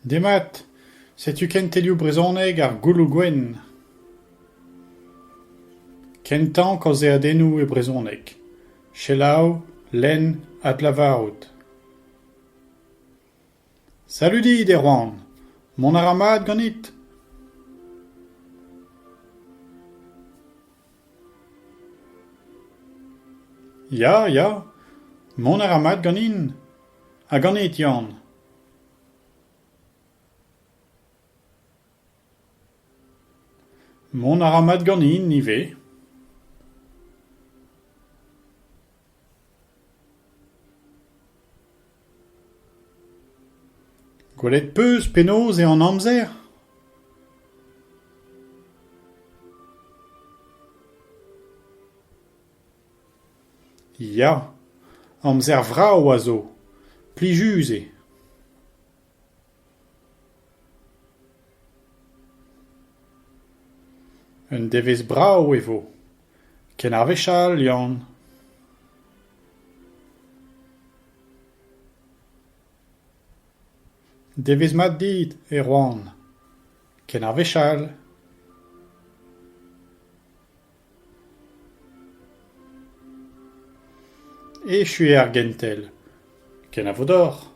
Demat, setu kentelioù brezhoneg ar Gouloù Gwenn. Kentañ kaozeadennoù e brezhoneg. Selaou, lenn, adlavarout. Salud dit Erwan, mont a ra mat ganit ? Ya, ya, mont a ra mat ganin. Ha ganit Yann ? Mont a ra mat ganin ivez. Gwelet 'peus penaos eo an amzer ? Ya, amzer vrav a zo, plijus eo. Un devezh brav e vo. Ken ar wech all Yann. Devezh mat dit Erwan. Ken ar wech all. Echu eo ar gentel. Kenavo deoc'h.